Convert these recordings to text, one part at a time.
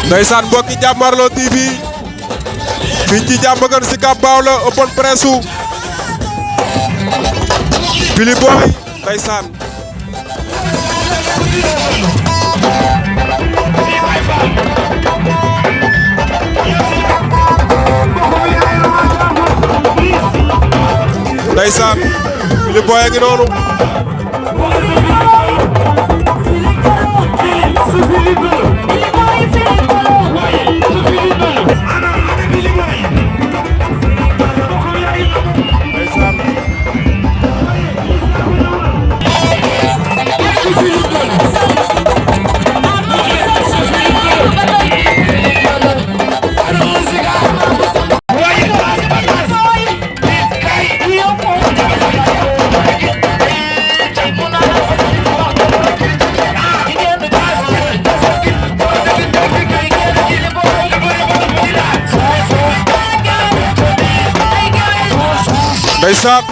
ndeysaan mbokki Jàmmarloo TV fii ci Diamaguène Sicap Mbao la open press u Billy Boy ndeysaan ndeysaan Billy Boy a ngi noonu ndeysaan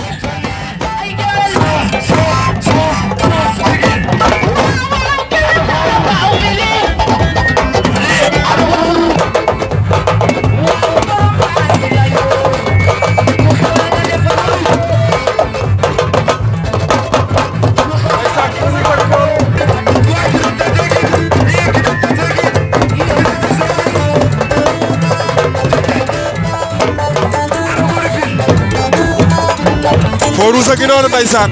Fodou a ngi noonu ndeysaan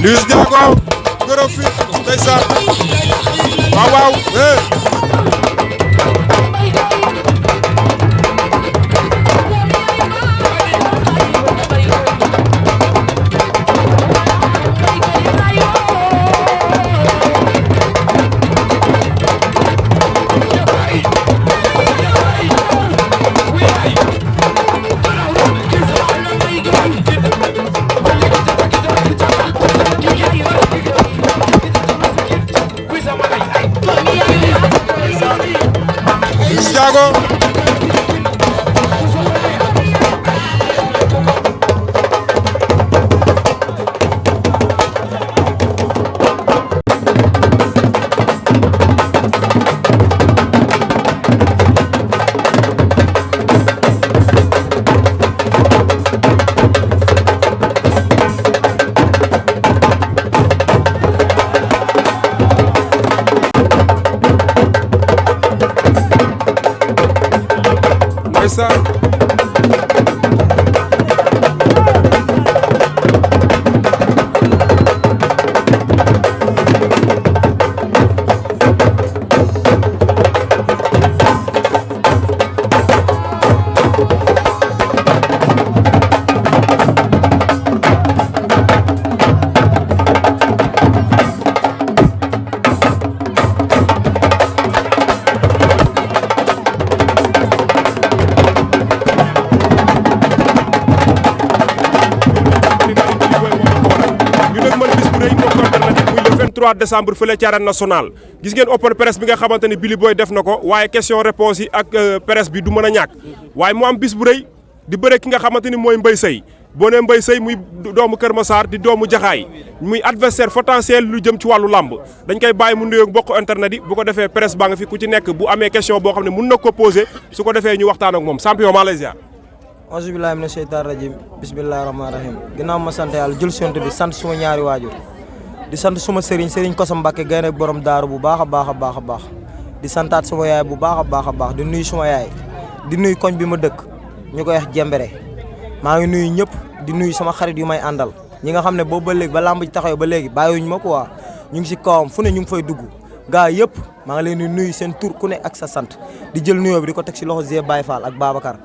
Liss Ndiago Ngor fi ndeysaan waaw waaw Ndiago ndeysaan décembre fële ci Arène Nationale gis ngeen open press bi nga xamante ni Billy Boy def na ko waaye question réponse yi ak presse bi du mën a ñàkk waaye mu am bis bu rëy di bëre ki nga xamante ni mooy Mbaye Seye boo nee Mbaye Seye muy doomu Kër Massar di doomu Jaxaay muy adversaire potentiel lu jëm ci wàllu làmb dañ koy bàyyi mu nuyoo bokk internet yi bu ko defee presse baa nga fi ku ci nekk bu amee question boo xam ne mun na ko poser su ko defee ñu waxtaan ak moom champion maa lay ziar. auzu billaahi mina sheytaani rajiim bismillaahi rahmaani rahiim ginnaaw ma sant yàlla jël sant bi sant suma ñaari waajur di sant suma sëriñ Kosa Mbacke gaynde borom daaru bu baax a baax di santaat suma yaay bu baax a baax di nuyu suma yaay di nuyu koñ bi ma dëkk ñu koy wax Jembere maa ngi nuyu ñëpp di nuyu sama xarit yu may àndal ñi nga xam ne boobu ba léegi ba làmb ji taxaw ba léegi bàyyiwuñ ma quoi ñu ngi si kawam fu ne ñu ngi fay dugg gaa yëpp maa ngi leen di nuyu seen tur ku ne ak sa sant di jël nuyoo bi di ko teg si loxo Zé Baye Fall ak Babacar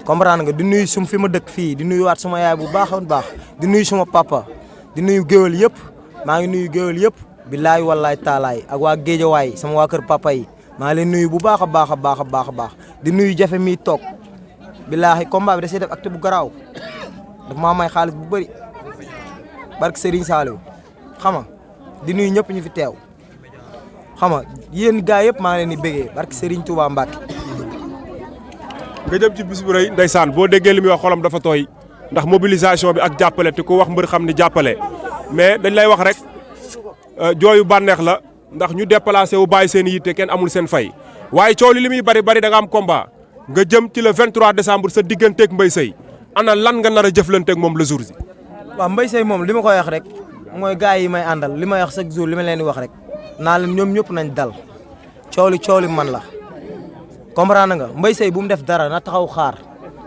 comprendre nga di nuyu sum fi ma dëkk fii di nuyu waat suma yaay bu baax di nuyu suma papa di nuyu géwél yëpp maa ngi nuyu géwél yëpp billaay wallaay taalaay ak waa Géejawaay sama waa kër papa yi maa ngi leen nuyu bu baax a baax di nuyu jafe mi toog billaahi combat bi da see def acte bu garaaw daf maa may xaalis bu bëri barke Serigne Saliou xam nga di nuyu ñëpp ñu fi teew xam nga yéen gaa yëpp maa ngi leen di bégee barke Serigne Touba Mbacke. nga jëm ci bis bu rëy ndeysaan boo déggee li muy wax xolam dafa tooy ndax mobilisation bi ak jàppale te ku wax mbër xam ni jàppale mais dañ lay wax rek jooyu bànneex la ndax ñu déplacé wu bàyyi seen yitte kenn amul seen fay waaye coow li muy bari da nga am combat nga jëm ci le 23 décembre sa digganteeg Mbaye Seye ana lan nga nar a jëflanteeg moom le jour ji. waaw Mbaye Seye moom li ma koy wax rek mooy gars yi may àndal li may wax chaque jour li ma leen di wax rek naa leen ñoom ñëpp nañ dal coow li man la comprendre nga Mbaye Seye bu mu def dara na taxaw xaar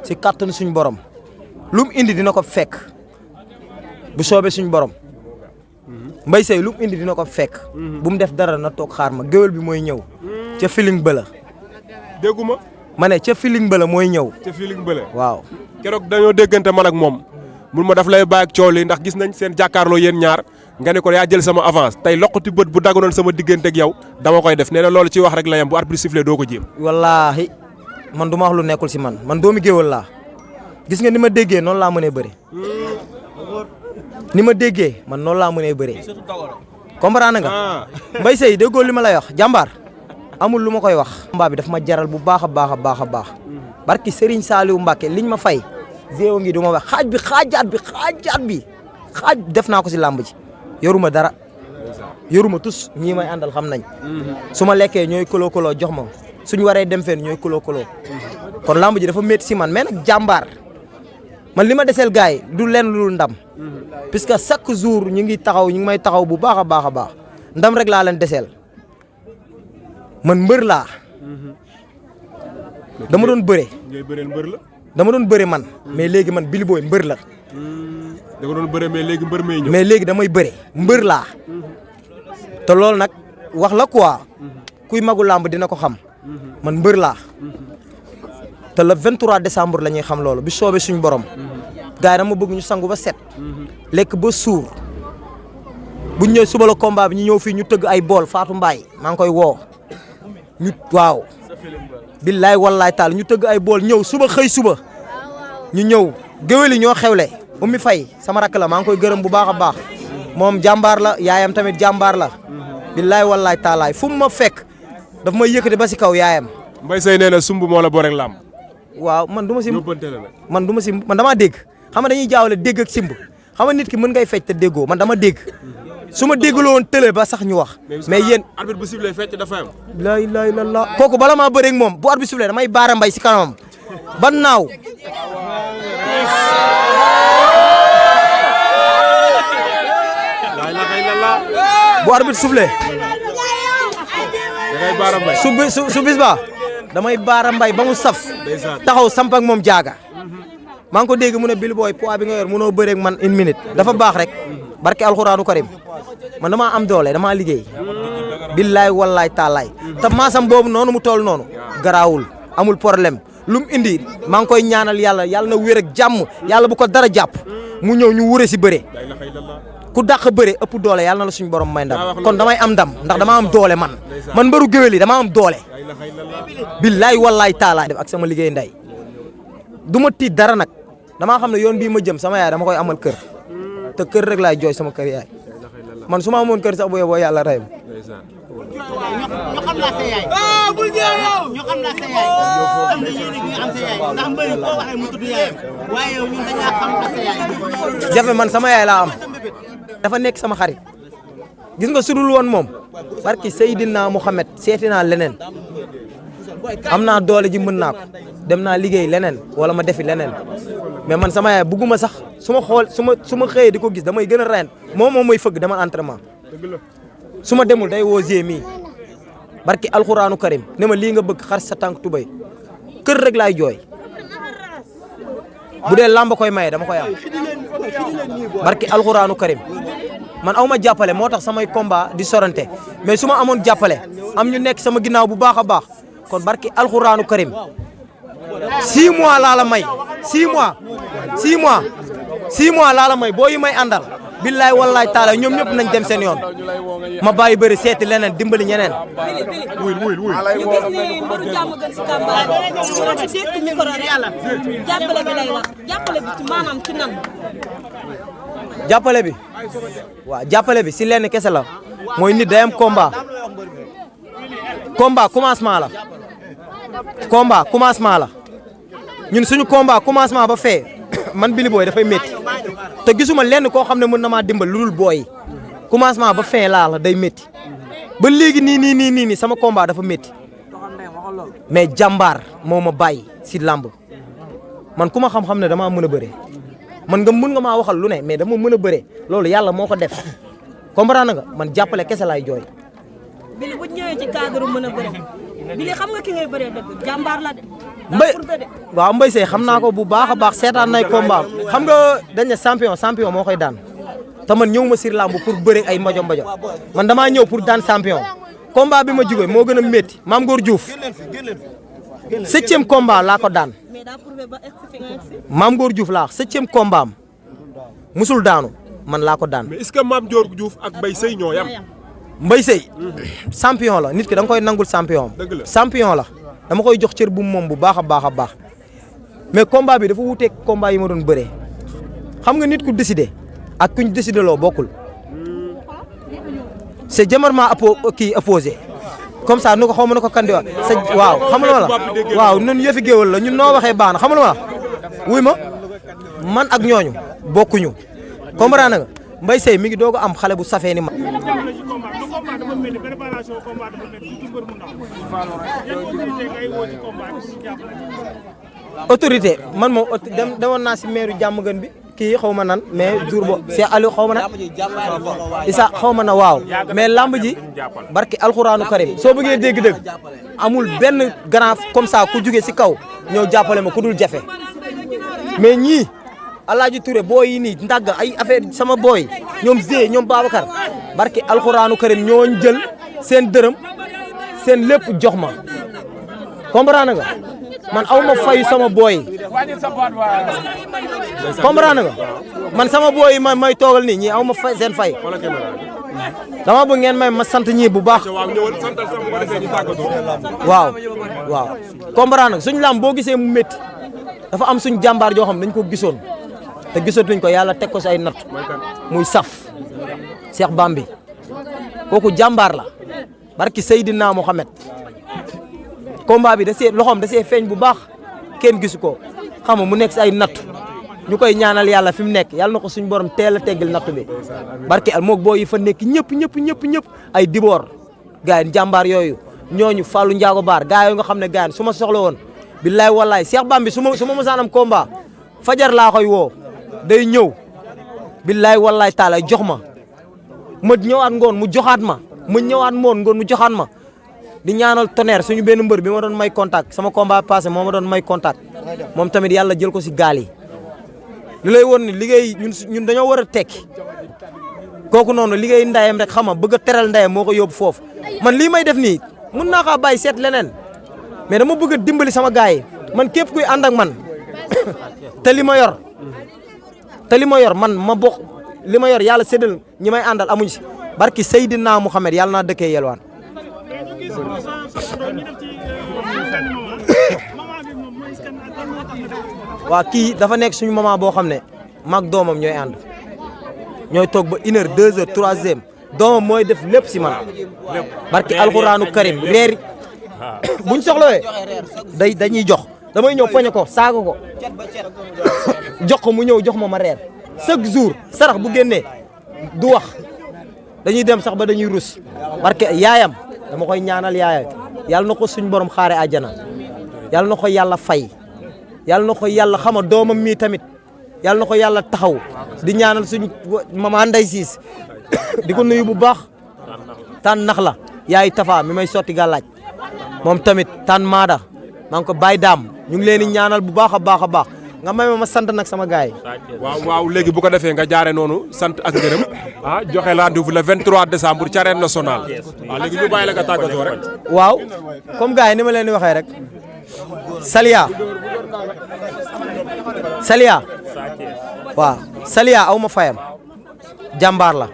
si kàttanu suñu borom lu mu indi dina ko fekk bu soobee suñu borom Mbaye Seye lu mu indi dina ko fekk. bu mu def dara na toog xaar ma géwél bi mooy ñëw ca feeling ba la. dégguma ma ne ca feeling ba la mooy ñëw. ca feeling ba la waaw. keroog dañoo déggante man ak moom mun ma daf lay bàyyi ak coow li ndax gis nañ seen jàkkaarloo yéen ñaar nga ne ko yaa jël sama avance tey loqati bët bu dagganoon sama diggante ak yow dama koy def nee na loolu ci wax rek la yem bu arbitre sifflé doo ko jéem. wallaahi man du ma wax lu nekkul si man doomi géwél laa gis nga ni ma déggee noonu laa mënee bëre. ni ma déggee man noonu laa mënee bëree comprendre nga Mbaye Seye déggoo li ma lay wax jàmbaar amul lu ma koy wax. combat bi daf ma jaral bu baax a baax barki Serigne Saliou Mbacké liñ ma fay zéro ngi du ma wax xaaj def naa ko si làmb ji yoruma dara yoruma tus ñii may àndal xam nañ su ma lekkee ñooy koloo jox ma suñu waree dem fenn ñooy koloo kon làmb ji dafa métti si man mais nag jàmbaar man li ma deseel gars yi du leen lu ndam puisque chaque jour ñu ngi may taxaw bu baax a baax ndam rek laa leen deseel man mbër laa dama doon bëre. ngay bëreel mbër la. dama doon bëre man mais léegi man Billy Boy mbër la. dama doon bëre mais léegi mbër may ñëw. mais léegi damay bëre mbër laa te loolu nag wax la quoi kuy magu làmb dina ko xam man mbër laa te le 23 décembre la ñuy xam loolu bi soobee suñu borom gars yi dama bëgg ñu sangu ba set lekk ba suur buñ ñëw suba la combat bi ñu ñëw fii ñu tëgg ay bool Fatou Mbaye maa ngi koy woo ñu waaw billaay wallaay taal ñu tëgg ay bool ñëw suba xëy suba ñu ñëw géwél yi ñoo xewle Oumy Faye sama rakk la maa ngi koy gërëm bu baax a baax moom jàmbaar la yaayam tamit jàmbaar la billaay wallaay taalaay fu mu ma fekk daf may yëkkati ba si kaw yaayam. Mbaye Seye nee na sumb moo la boorek làmb. waaw man du ma si yóbbante la man du ma si man damaa dégg xam nga dañuy jaawale dégg ak simb xam nga nit ki mën ngay fecc te déggoo man dama dégg su ma déggloo woon tële ba sax ñu wax. mais yéen arbitre bu sifflé fecc dafa am. la ilaha illallah kooku bala maa bëreeg moom bu arbitre sifflé damay baara mbay si kanamam ba naaw. bu arbitre sifflé su bis ba damay baara mbay ba mu saf taxaw samp ak moom jaaga maa ngi ko dégg mu ne Billy Boy poids bi nga yor mënoo bëreeg man une minute dafa baax rek barke alxuraanu karim man damaa am doole damaa liggéey billaay wallaay taalaay te maasam boobu noonu mu toll noonu garaawul amul problème lu mu indi maa ngi koy ñaanal yàlla na wér ak jàmm yàlla bu ko dara jàpp mu ñëw ñu wure si bëre ku dàq bëre ëpp doole yàlla na la suñu borom may ndam kon damay am ndam ndax dama am doole man mbëru géwél yi dama am doole billaay wallaay taalaay def ak sama liggéey nday du ma tiit dara nag damaa xam ne yoon bii ma jëm sama yaay dama koy amal kër te kër rek laay jooy sama kër yaay man su ma amoon kër sax bu yeboo yàlla rey ma. ñu xam laa sa yaay. bul jéem yow. ñu xam laa sa yaay. am na yéen ñu am sa yaay ndax mbëri koo waxee mu tudd yaayam waaye yow ñun dañaa xam la sa yaay. jafe man sama yaay laa am dafa nekk sama xarit gis nga sudul woon moom barki Seydina Mouhamed seeti naa leneen am naa doole ji mën naa ko dem naa liggéey leneen wala ma defi leneen mais man sama yaay bugguma sax su ma xëyee di ko gis damay gën a reen moom mooy fëgg dama entraînement su ma demul day woo mii barki alxuraanu karim ne ma lii nga bëgg xar sa tànk tubay kër rek laay jooy bu dee làmb koy maye dama koy am barki alxuraanu karim man aw ma jàppale moo tax samay combat di sorante mais su ma amoon jàppale am ñu nekk sama ginnaaw bu baax a baax kon barki alxuraanu karim 6 mois laa la may 6 mois laa la may boo yi may àndal billaay wallaay taala ñoom ñëpp nañ dem seen yoon ma bàyyi bëri seeti leneen dimbali ñeneen. ñu gis ni mbiru jàmm gën si Kamba dégg micro rek jàppale bi lay wax jàppale bi ci maanaam ci nan. jàppale bi waaw jàppale bi si lenn kese la mooy nit day am combat commencement la commencement la ñun suñu combat commencement ba fee man Billy Boy dafay métti te gisuma lenn koo xam ne mën na maa dimbal lu dul booy commencement ba fin laa la day métti ba léegi nii sama combat dafa métti mais jàmbaar moo ma bàyyi si làmb man ku ma xam-xam ne damaa mën a bëre man mën nga maa waxal lu ne mais dama mën a bëre loolu yàlla moo ko def comprendre nga man jàppale kese laay jooy. Bili bu ñëwee ci cadre mën a bëre Bili xam nga ki ngay bëree dëgg jàmbaar la de. waaw Mbaye Seye xam naa ko bu baax a baax seetaan nay combat xam nga dañ ne champion moo koy daan te man ñëw ma sur lamb pour bëre ay mbajo man damaa ñëw pour daan champion combat bi ma jugee moo gën a métti Mame Ngor Diouf 7e combat laa ko daan Mame Ngor Diouf laa 7e combat am musul daanu man laa ko daan. mais est-ce que Mame Ngor Diouf ak Mbaye Seye ñoo yam. Mbaye Seye champion la nit ki da nga koy nangul champion champion la dama koy jox cër bu moom bu baax a baax mais combat bi dafa wuteeg combat yi ma doon bëree xam nga nit ku décidé ak kuñ décidé loo bokkul c'est diamétralement opposé comme ça nu ko xaw ma na ko kandi waaw xam nga la waaw ñun yëfi géwal la ñun noo waxee baax na xam nga la wuy ma man ak ñooñu bokkuñu comprendre nga Mbaye Seye mi ngi doog a am xale bu safee ni ma autorité man moom demoon naa si maire jàmm gën bi kii xaw ma nan mais jour bo Cheikh Aliou xaw ma na Issa xaw ma na waaw mais lamb ji barki alxuraanu karim soo bëggee dégg-dëgg amul benn grand comme ça ku jóge si kaw ñëw jàppale ma ku dul jafe mais ñii Alaaji Touré booy yi nii ndàgg ay affaire sama booy ñoom Zé ñoom Babacar barki alxuraanu karim ñooñ jël seen dërëm seen lépp jox ma comprendre nga man aw ma fayu sama booy comprendre nga man sama booy may toogal nii ñii aw ma fay seen fay dama bëgg ngeen may ma sant ñii bu baax waaw comprendre nga suñu lam boo gisee mu métti dafa am suñ jàmbaar joo xam dañ ko gisoon te gisatuñ ko yàlla teg ko si ay natt muy saf Cheikh Bambi kooku jàmbaar la barki Seydina Mohamed combat bi loxoom da see feeñ bu baax kenn gisu ko xam nga mu nekk si ay natt ñu koy ñaanal yàlla fi mu nekk yàlla na ko suñu borom teel a teggil natt bi barki al moog boo yi fa nekk ñëpp ay diboor gars yi jàmbaar yooyu ñooñu Fallou Ndiago Baar gars yooyu nga xam ne gars yi su ma soxla woon billaay wallaay Cheikh Bambi su ma mosaan am combat fajar laa koy woo day ñëw billaay wallaay taala jox ma ñëwaat ngoon mu joxaat ma ñëwaat ngoon mu joxaat ma di ñaanal Tonnerre suñu benn mbër bi ma doon may contact sama combat passé moo ma doon may contact moom tamit yàlla jël ko si gaal yi li lay woon ni liggéey ñun dañoo war a tekki kooku noonu liggéey ndayam rek xam nga bëgg a teral ndayam moo ko yóbbu foofu man lii may def nii mun naa kaa bàyyi seet leneen mais dama bëgg a dimbali sama gars yi man képp kuy ànd ak man te li ma yor man ma bokk li ma yor yàlla séddal ñi may àndal amuñ si barki Seydina Mouhamed yàlla naa dëkkee yelwaan waa kii dafa nekk suñu maman boo xam ne mag doomam ñooy ànd ñooy toog ba 1 heure 2 heures 3 heures doomam mooy def lépp si man barki alxuraanu karim reer buñ soxlawee dañuy jox damay ñëw poñe ko saaga ko jox ko mu ñëw jox ma reer chaque jour sarax bu génnee du wax dañuy dem sax ba dañuy rus barke yaayam dama koy ñaanal yaayam yàlla na ko suñ borom xaare àjjana yàlla na ko yàlla fay yàlla na ko yàlla xama doomam mii tamit yàlla na ko yàlla taxaw di ñaanal suñ maman Ndeye Ciss di ko nuyu bu baax tan nax la yaay Tafa mi may sotti gàllaaj moom tamit tan maada maa ngi ko bàyyi daam ñu ngi leen di ñaanal bu baax a baax nga may ma sant nag sama gaay waaw léegi bu ko defee nga jaare noonu sant ak ngërëm joxe rendez-vous le 23 décembre ci arène nationale waaw léegi ñu bàyyi la nga tàggatoo rek waaw comme gars yi ni ma leen di waxee rek Saliya waaw Saliya aw ma fayam jàmbaar la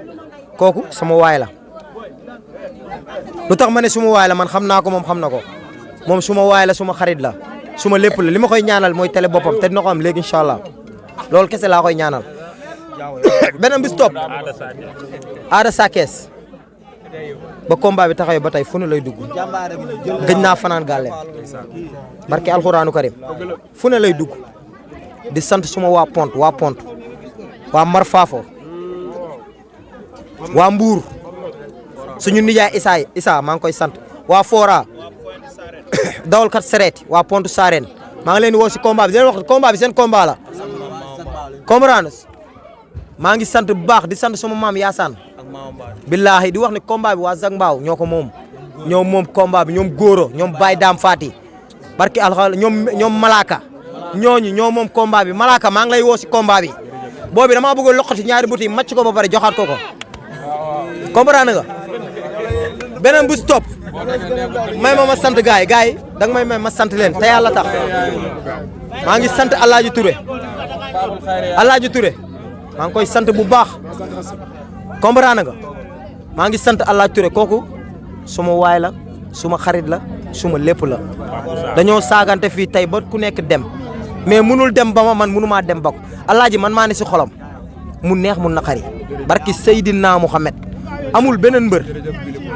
kooku sama waay la lu tax ma ne suma waay la man xam naa ko moom xam na ko moom suma waay la suma xarit la suma lépp la li ma koy ñaanal mooy télé boppam te dina ko am léegi incha allah loolu kese laa koy ñaanal beneen bis topp Ada Sakess ba combat bi taxawee ba tey fu ne lay dugg gëj naa fanaan gàlleem barke alxuraanu karim fu ne lay dugg di sant suma waa Pont waa Mar Fafo waa Mbour suñu nijaay Issa maa ngi koy sant waa Fora dawalkat sereet waa Pontu Sarène maa ngi leen di woo si combat bi di leen wax combat bi seen combat la comprendre maa ngi sant bu baax di sant sama maam Yaasaan billaahi di wax ne combat bi waa Zag Mbaaw ñoo ko moom ñoom moom combat bi ñoom Góoro ñoom Baye Dame Fati barki alxal ñoom Malaka ñooñu ñoo moom combat bi Malaka maa ngi lay woo si combat bi boobi damaa bëgg a loqati ñaari buti màcc ko ba pare joxaat ko comprendre nga beneen bu si topp may ma sant gaay yi danga may ma sant leen te yàlla tax maa ngi sant Alaaji Touré maa ngi koy sant bu baax comprendre nga maa ngi sant Alaaji Touré kooku suma waay la suma xarit la suma lépp la dañoo saagante fii tey ba ku nekk dem mais munul dem ba man munumaa dem ba ko Alaaji man maa ne si xolam mu neex mu naqari barki Seydina Muhammad amul beneen mbër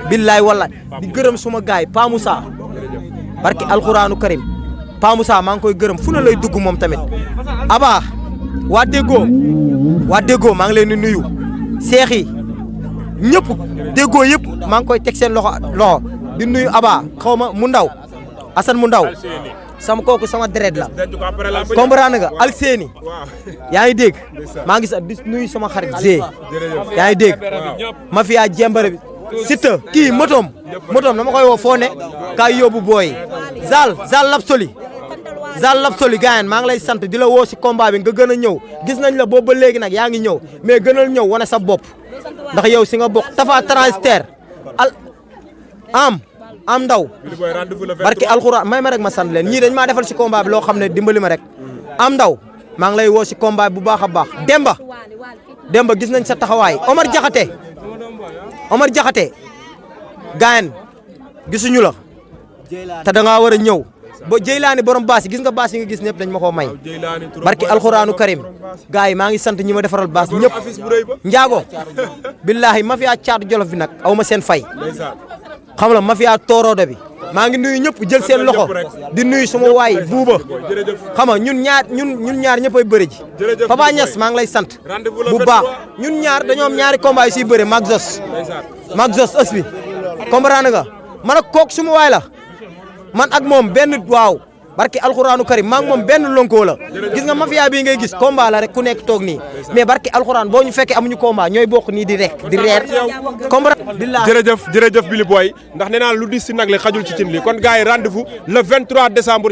billaay wallaay di gërëm suma gaay Pa Moussa barki alxuraanu karim Pa Moussa maa ngi koy gërëm fu na lay dugg moom tamit Aba waa déggoo maa ngi leen di nuyu seex yi ñëpp déggoo yëpp maa ngi koy teg seen loxo di nuyu Aba xaw ma mu ndaw Assane mu ndaw sama kooku sama deret la comprendre nga Alseeni yaa ngi dégg maa ngi di nuyu sama xarit Zé yaa ngi dégg mafia jembare bi Siteu kii motom dama koy woo foo ne kaay yóbbu booy Zal Lapsoli gaayan maa ngi lay sant di la woo si combat bi nga gën a ñëw gis nañ la boobu ba léegi nag yaa ngi ñëw mais gënal ñëw wane sa bopp ndax yow si nga bokk Tafa transitaire am ndaw barki alxuraan may ma rek ma sant leen ñii dañ maa defal si combat bi loo xam ne dimbali ma rek am ndaw maa ngi lay woo si combat bi bu baax a baax Demba gis nañ sa taxawaay Omar Jaxate gaayen gisuñu la te da ngaa war a ñëw ba Jeylaani borom baas yi gis nga baas yi nga gis ñëpp dañ ma koo may barki alxuraanu karim gars yi maa ngi sant ñi ma defaral baas ñëpp njaago billahi mafia caatu jolof bi nag aw ma seen fay xam la mafia tooroodo bi maa ngi nuyu ñëpp jël seen loxo di nuyu suma waay buuba xam nga ñun ñaar ñëpp ay bëri ji Papa Niass maa ngi lay sant bu baax ñun ñaar dañoo am ñaari combat yu siy bëri mag Zos ës bi comprendre nga man ak kook suma waay la man ak moom benn waaw barki alxuraanu karim maa ngi moom benn lonkoo la gis nga mafia bii ngay gis combat la rek ku nekk toog nii mais barki alxuraan boo ñu fekkee amuñu combat ñooy bokk nii di reer jërëjëf Billy Boy ndax nee naa lu dis si nag li xajul ci cin li kon gars yi rendez-vous le 23 décembre